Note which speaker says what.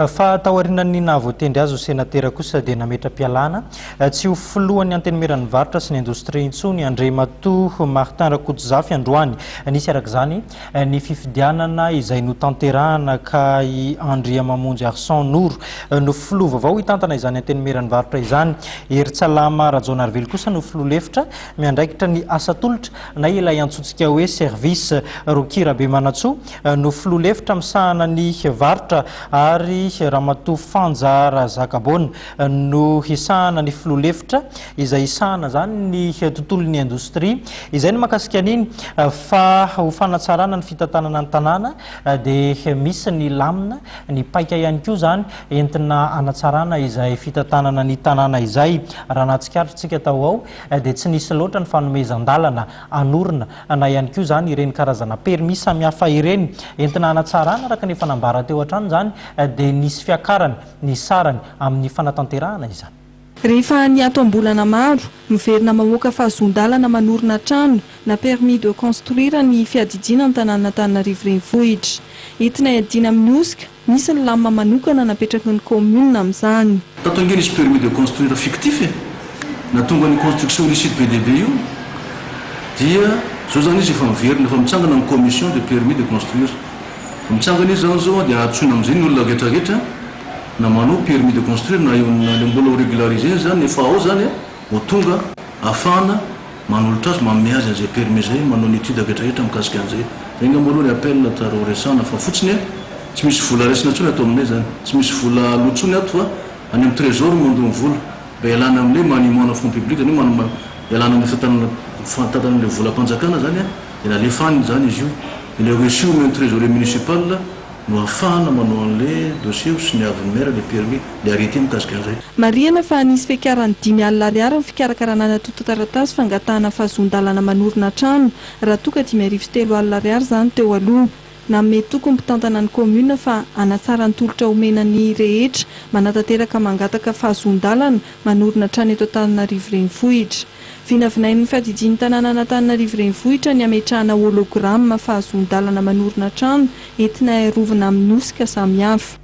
Speaker 1: Fa taorian'ny nahavoatendry azy ho senatera kosa dia nametra-pialana tsy ho filohan'ny Antenimieran'ny Varotra sy ny Indostria intsony Andriamatoa Martin Rakotozafy androany. Nisy araka izany ny fifidianana izay notanterahana ka i Andriamamonjy Arson Noro no filoha vaovao hitantana izany Antenimieran'ny Varotra izany. Herintsalama Rajaonarivelo kosa no filoha lefitra miandraikitra ny asa tolotra na ilay antsointsika hoe service. Rocky Rabemanantsoa no filoha lefitra misahana ny varotra ary Ramatoa Fanja Razakaboana no hisahana ny filoha lefitra izay hisahana izany ny tontolon'ny indostria. Izay no mahakasika an'iny fa ho fanatsarana ny fitantanana ny tanàna dia misy ny lamina, ny paika ihany koa izany entina hanatsarana izay fitantanana ny tanàna izay. Raha nahatsikaritra isika tao ao dia tsy nisy loatra ny fanomezan-dalana hanorina na ihany koa izany ireny karazana permis samihafa ireny entina hanatsarana araka ny efa nambara teo hatrany izany dia nisy fiakarany ny sarany amin'ny fanatanterahana izany.
Speaker 2: Rehefa niato am-bolana maro, miverina mamoaka fahazoan-dalana manorina trano na permis de construire ny fiadidiana ny tanànan'Antananarivo Renivohitra. Entina hiadiana amin'ny hosoka, Misy ny lamina manokana napetraky ny kaominina amin'izany.
Speaker 3: Tato ange nisy permis de construire fictif e! Nahatonga ny construction illicite be dia be io dia zao zany izy efa miverina efa mitsangana ny commission de permis de construire. Mitsangana izy zany zao dia antsoina amin'izay ny olona rehetra rehetra na manao permis de construire na eo na le mbola ho regulariser zany efa ao zany a vao tonga ahafahana Manolotra azy, manome azy an'izay permis izay, manao ny étude rehetra rehetra mikasika an'izay. Zay angamba aloha ny appel taro resahana fa fotsiny a, tsy misy vola raisina intsony ato aminay zany. Tsy misy vola aloa intsony ato fa any amin'ny trésor no mandoa ny vola. Mba hialana amin'ilay maniement ana fonds public, zany hoe manome, hialana amin'ny fitantanana, fitantanana ilay volam-panjakana zany a, dia nalefa any zany izy io. Ilay reçu omen'ny trésorier municipal no ahafahana manao an'ilay dossier ho soniavin'ny maire ilay permis, ilay arrêté mikasika an'izay.
Speaker 2: Marihana fa nisy fiakaran'ny 50 ariary ny fikarakarana ny antontan-taratasy fangatahana fahazoan-dalana manorina trano raha toa ka 3500 ariary izany teo aloha. Nanome toky ny mpitantana ny kaominina fa hanatsara ny tolotra omena ny rehetra manatanteraka mangataka fahazoan-dalana manorina trano eto Antananarivo Renivohitra. Vinavinain'ny fiadidian'ny tanànan'Antananarivo Renivohitra ny hametrahana hologramme fahazoan-dalana manorina trano entina hiarovana amin'ny hosoka samihafa.